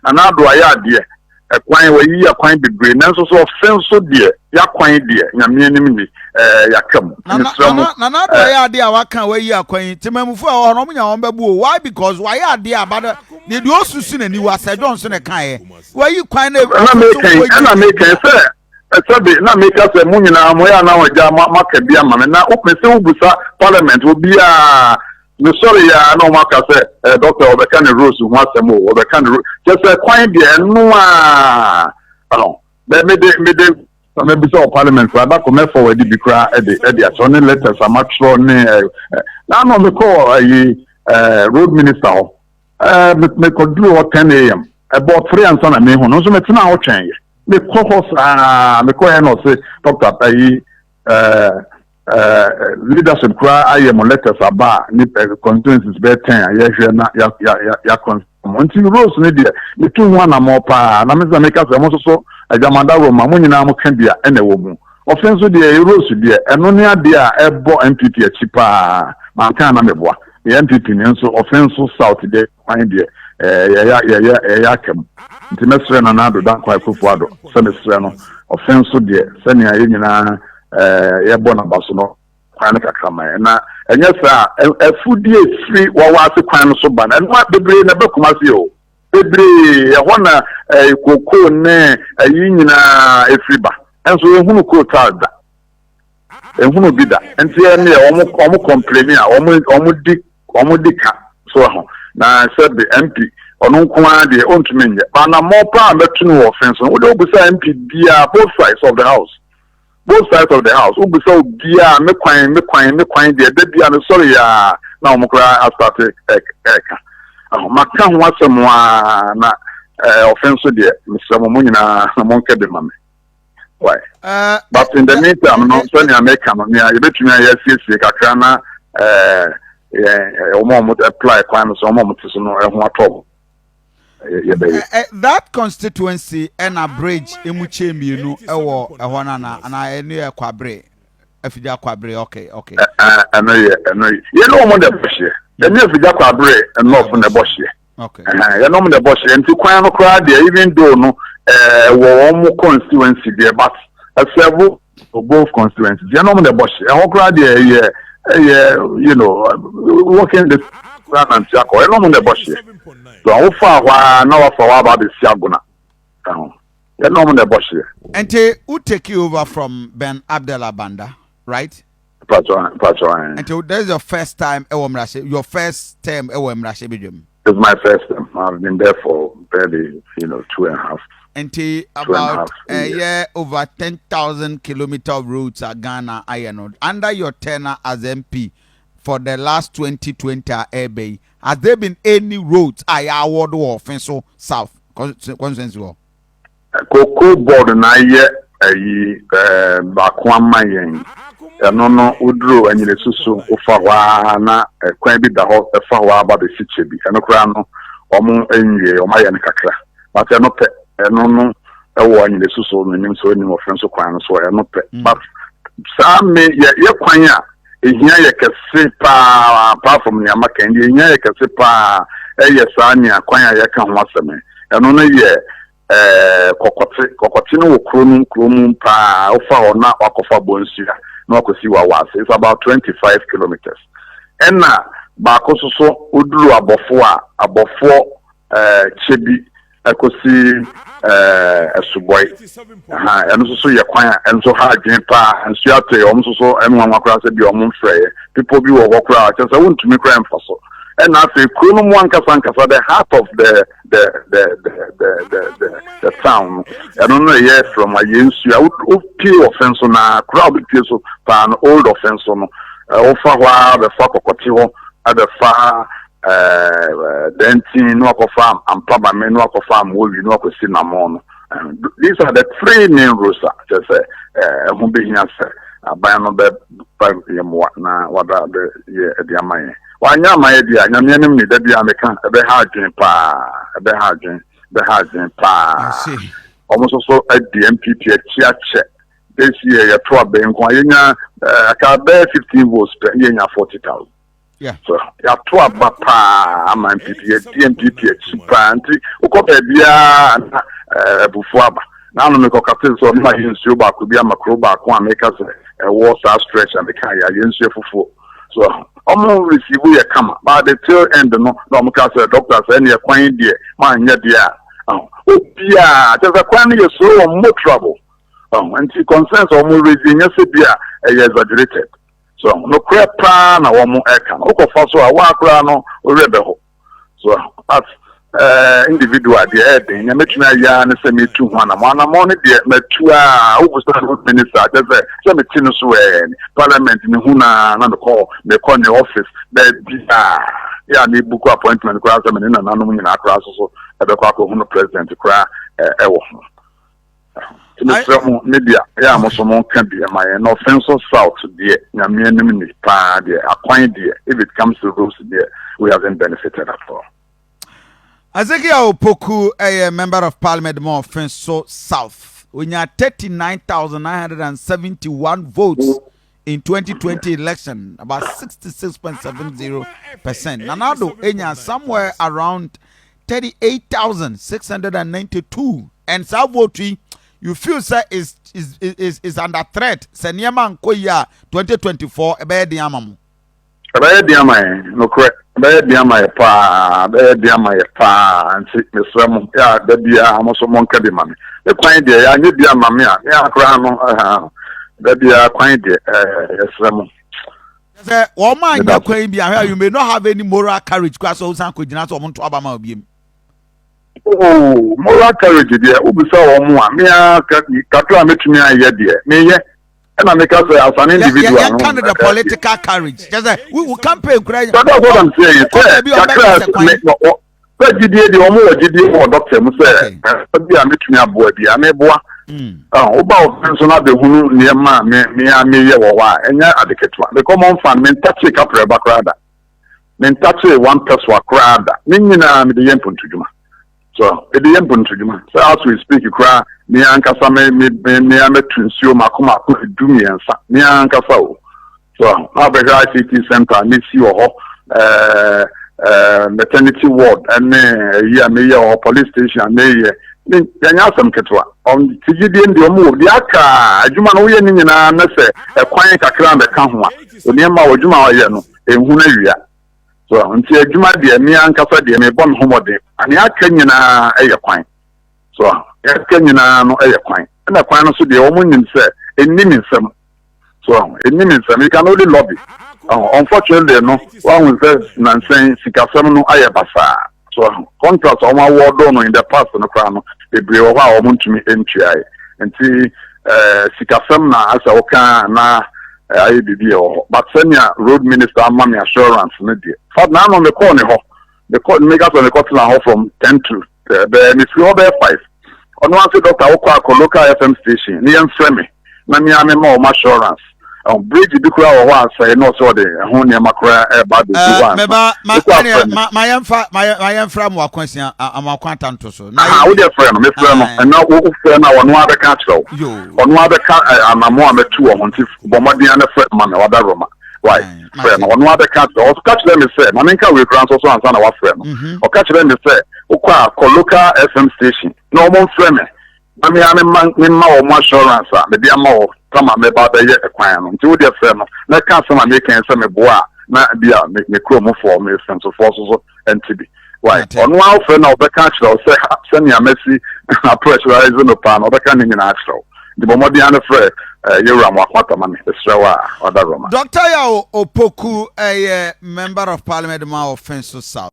Nana Addo ayɛ adeɛ, ɛkwan, wayiyi akwan bebree, nanso so ɔfe nso deɛ, yɛakwan deɛ, Nyame anim ni, yɛaka mu. Nti mesrɛ mo. Nana Addo ayɛ adeɛ a waka wayi akwan yi, temamufo a ɛwɔ hɔ no, wɔn nya wɔn bɛbu o. Why? Because wayɛ adeɛ a bada ne deɛ osusu n'ani wa sɛ John so na ɛkaeɛ wayi kwan na ɛna meka ɛna meka sɛ ɛsɛbe na meka sɛ mo nyinaa mo yɛ anaa ɔgya maka bi ama me na wopɛ sɛ wobusa parliament obiara mesɔre yɛ a na wɔn aka sɛ doctor ɔbɛka ne roads ho asɛm o, ɔbɛka ne roads kyɛ sɛ kwan deɛ ɛno a ɔno bɛ mede mebisa wɔ parliament koraa adakɔ mɛ forward bi koraa ɛde akyerɛ ne letters a matwerɛ ne ɛ ɛ n'ano mekɔ ɛyi road minister hɔ, mekɔduru hɔ 10 a.m., ɛbɔ 3 ansa na mehu no nso metena hɔ twɛn yɛ. Mekɔ hɔ saa, mekɔ yɛ na ɔse doctor ɛyi ɛɛ ɛɛ leadership koraa ayɛ mo letters aba a ne constituencies bɛyɛ 10 a yɛhwɛ na ya ya ya ya con mo. Nti roads no deɛ, metu ho anammɔ paa na mesɛ meka sɛ mo nso so adwamada roma mo nyinaa mo ka bia ɛna ɛwɔ mu. Ɔfe nso deɛ, roads deɛ, ɛno ne adeɛ a ɛbɔ NPP akyi paa. Manka na meboa yɛ NPP ne nso Ɔfe nso South deɛ, kwan deɛ yɛyɛ yɛyɛ yɛyɛ aka mu. Nti mɛsrɛ Nana Addo Dankwa Akufo Addo sɛ mesrɛ no, ɔfe nso deɛ, sɛnea yɛn nyinaa yɛbɔ n'aba so no, kwan no kakra ma yɛn na ɛnyɛ saa ɛfudie firi wɔwɔ ase kwan no so ba no, ɛno bebree na ɛbɛ Kumasi o, bebree ɛhɔ na koko ne ɛyi nyinaa efiri ba, ɛnso ehunu coal da, ehunu bi da. Nti ɛne yɛ wɔn complain a wɔn di ka so ho na sɛbi MP ɔno nko ara deɛ ɔntumi nyɛ anammɔ paa mɛtu no wɔ fɛn so. Wode wobusa MP biara, both sides of the house, both sides of the house, wobusa obiara, me kwan, me kwan, me kwan deɛ, da bia me sɔre yaa na wɔn koraa asate ɛɛka aho maka ho asɛm a na ɔfɛn so deɛ, mesrɛ mo, mo nyinaa mo nkɛ de ma me why. But in the meantime no, sɛnea meka no, nea yɛbɛtumi ayɛ asiesie kakra na yɛn wɔn a wɔn apply kwan no so, wɔn a wɔte so no ɛho atɔ wɔn, yɛbɛyɛ. That constituency ɛna bridge emu kyɛ mmienu ɛwɔ ɛhɔ nana ana ɛno yɛ Kwabre, Afigya Kwabre? Okay. Ɛno yɛ ɛno yɛ ne wɔn na ɛbɔ hyeɛ, ɛne Afigya Kwabre North na ɛbɔ hyeɛ. Yɛn wɔn na ɛbɔ hyeɛ, nti kwan no koraa deɛ, even though no ɛwɔ wɔn constituency deɛ, but ɛsɛbo both constituencies, yɛn wɔn na ɛbɔ hyeɛ. Ɛhɔ koraa deɛ, ɛyɛ walking the koraa nante akɔ, yɛn wɔn na ɛbɔ hyeɛ so awofa hɔ a na wafa hɔ aba abɛsi Agona ɛho, yɛn wɔn na ɛbɔ hyeɛ. Nti wo take over from Ben Abdallah Banda, right? Mpatwa, mpatwa. Nti this is your first time ɛwɔ mmarahyɛ, your first term ɛwɔ mmarahyɛ badwam? It's my first time. I've been there for barely, two and a half. Nti Two and a about half years. Ɛyɛ over 10,000 kilometer of roads a Ghana ayɛ no under your tenure as MP for the last 2020 a ɛɛbɛ yi, has there been any roads a yɛ award wɔ Ɔfin South constituency hɔ? Cocoa Board na ayɛ ayi baako ama yɛn. Ɛno no, woduro Anyinasu so, wofa hɔ a na kwan bi da hɔ ɛfa hɔ aba bɛsi kyɛ bi. Ɛno koraa no, ɔmo nwie, ɔmo ayɛ no kakra. But ɛno pɛ, ɛno no ɛwɔ Anyinasu so, menim sɛ onim ɔfɛn so kwan no so, ɛno pɛ. But saa me yɛ kwan a ehia yɛ kɛse paa, apart from nea maka yi, deɛ ehia yɛ kɛse paa ɛyɛ saa nea kwan a yɛka ho asɛm yi. Ɛno no yɛ Kɔkɔte. Kɔkɔte no wɔ kuro no kuro mu paa, wofa hɔ na wakɔfa Bonsua na wakɔsi Wawase. It's about 25 kilometres. Ɛna baako nso so, woduru Abɔfo a, Abɔfoɔ kyɛ bi ɛkɔsi Ɛsobɔe. Aha, ɛno nso so yɛ kwan a ɛno nso ha adwene paa. Nsuo atɔ, wɔn nso so ɛno nwanwa koraa sɛ bi wɔn mfrɛeɛ. Bepɔ bi wɔ hɔ koraa kyerɛ sɛ wontumi koraa mfa so. Ɛna afei kuro no mu ankasa ankasa, the heart of the town no, ɛno no yɛ from Ayɛnsua wopie ɔfɛn so na kuro a wobɛpie so paa no, old ɔfɛn so no, wofa hɔ a bɛfa Kɔkɔte hɔ, abɛfa Dɛntin na wakɔfa Ampabame na wakɔfa Amowi na wakɔsi Namɔ no. These are the three main roads a kyerɛ sɛ ɛho bɛhia sɛ aban no bɛba yɛ mmoa na waba bɛ yɛ ɛde ama yɛn. Wanyɛ ama yɛ deɛ a, Nyame anim ne da bi a meka, ɛbɛha adwene paa, ɛbɛha adwene, ɛbɛha adwene paa. Ɔmo nso so adi NPP akyi akyɛ. This year yɛto abɛn nko a, yɛnya aka bɛyɛ 15 votes pɛ ne yɛnya 40,000. So yɛato aba paa ama NPP, yɛdi NPP akyi paa, nti wokɔ baabiara na abufuo aba. Na ano mekɔkate sɛ ɔno ayɛ nsuo baako bi ama kuro baako a meka sɛ ɛwɔ saa stretch a meka yɛ ayɛ nsuo fufuo so, ɔmo receive yɛ kama, but the tail end no na ɔmo ka sɛ, "Doctor, sɛ ɛneɛ kwan deɛ maanyɛ deɛ a obiaa kyerɛ sɛ kwan no yɛ so unmotorable." Nti concerns a ɔmo raise nyɛ sɛ bi a ɛyɛ exaggerated. So nokorɛ paa na wɔn ɛka no, wokɔfa so a waa koraa no ɔwerɛ bɛ hɔ. So as individual deɛ, ɛɛden nea mɛtumi ayɛ ne sɛ metu ho anammɔ. Anammɔ no deɛ matu a, wobusa no minister kyɛ sɛ mete no so ɛɛ parliament ne hu na mekɔ ne office baabi a yɛ a mebuku appointment koraa sɛ mene nananom nyinaa koraa so ɛbɛkɔ akɔhu no president koraa ɛwɔ ho. Nti mesrɛ mo, media yɛ a mo so monka bi ma yɛn. Na Offinso South deɛ, Nyame anim ni paa deɛ, akwan deɛ, if it comes to roads deɛ, we haven't benefited at all. Ezekiel Opoku ɛyɛ member of parliament ma Offinso South. Onya 39,971 votes in 2020 election, about 66.70%. Nana Addo enya somewhere around 38,692, and saa vote yi, you feel say is under threat sɛ nneɛma nkɔ yi a 2024 ɛbɛyɛ den ama mo? Ɛbɛyɛ den ama yɛn, nokorɛ, ɛbɛyɛ den ama yɛ paa, ɛbɛyɛ den ama yɛ paa. Nti mesrɛ mo, yɛ a da biara mo so monka bi ma me. Me kwan deɛ, yɛanyɛ bi ama me a, me akora no ɛha da biara kwan deɛ, yɛsrɛ mo. Sɛ wɔn a nyɛ kwan bi ahwɛ, you may not have any moral courage kora sɛ ɔsan kɔ gyina sɛ ɔmo nto aba ma obiem. Oh, moral courage deɛ, wobisa wɔn mu a, mea kakra a metumi ayɛ deɛ meyɛ, ɛna meka sɛ as an individual no, yɛka no the political courage kyɛ sɛ wo campaign kura. That's what I'm saying, sɛ kakra me sɛ gyidie deɛ, ɔmo wɔ gyidie wɔ doctor mu sɛ bi a metumi aboa bi a meboa. Woba ɔfɛn so no abɛhunu nneɛma a me me a meyɛ wɔ hɔ a, ɛnyɛ ade ketewa. Because mɔmfa no, mentakye kaprɛ ba koraa da, mentakye one pesewa koraa da. Ne nyinaa mede yɛ mpontodwuma. So mede yɛ mpontodwuma sɛ as we speak koraa, me ankasa me mɛtu nsuo mako mako 13, me ankasa o. So na wabɛhwɛ ICT center mesi wɔ hɔ, ɛɛ ɛɛ maternity ward ɛne ɛyi a meyɛ wɔ hɔ, police station a meyɛ ne yɛnyɛ asɛm ketewa. Ti gyidie deɛ ɔmo wɔ deɛ aka adwuma no woyɛ ne nyinaa, ne sɛ ɛkwan kakra bɛka ho a, nneɛma a adwuma a ɔyɛ no ehu no awia so. Nti adwuma deɛ, me ankasa deɛ, mebɔ me ho mmɔden. Nea aka nyinaa ɛyɛ kwan. So aka nyinaa no ɛyɛ kwan, ɛna kwan no so deɛ, wɔn nim sɛ ɛnni me nsam. So ɛnni me nsam, you can only lobby. Unfortunately no, wɔn sɛ nansɛn sikasɛm no ayɛ basaa. So contract a wɔn awɔɔdo no in the past no koraa no, bebree wɔ hɔ a wɔn ntumi ntua yɛ. Nti sikasɛm na asɛ wɔka na ayɛ biribi wɔ hɔ. But sɛnea road minister ama me assurance no deɛ, fa naano mekɔɔ ne hɔ, mekɔ meka sɛ mekɔ tena hɔ from 10 to bɛɛ, mefiri hɔ bɛyɛ 5. Ɔno ase, "Doctor, wokɔ akɔ local FM station ne yɛmfrɛ me na mea mema wɔn assurance." Bridge bi koraa wɔ hɔ asɛe na ɔsɛ ɔde ɛho nneɛma koraa ɛba abɛgu hɔ ansa. Meba ma ɛnɛ ma yɛmfa ma yɛmfra mo akwansia mo akwanta nto so. Na wo deɛ, frɛ no, mefrɛ no ɛna wo frɛ no a, ɔno abɛka akyerɛ wo, ɔno abɛka anamo a mɛtu wɔ ho. Nti bɔ mmɔden ne frɛ ma me wada roma why. Frɛ no, ɔno abɛka akyerɛ. Ɔka kyerɛ me sɛ ma menka wei koraa nso so ansa na wafrɛ no. Ɔka kyerɛ me sɛ wokɔ a, kɔ local FM station na ɔmo mfrɛ me na mea mema wɔn assurance a mede ama wɔ kama mɛba bɛyɛ ɛkwan no. Nti wodeɛ, frɛ no na ɛka asɛm a meka sɛ meboa a, na bi a me kuromfoɔ, me fɛnsofoɔ so ɛnti bi why. Ɔno ara wofrɛ no a, ɔbɛka akyerɛ wo sɛ sɛnea mɛsi apressurize no paa no, ɔbɛka ne nyinaa akyerɛ wo. Nti bɔ mmɔden ano frɛ yɛwura mo akwata ma me, ɛsrɛ wo a ɔda roma. Dr. Yaw Opoku ɛyɛ member of parliament ma Offinso South.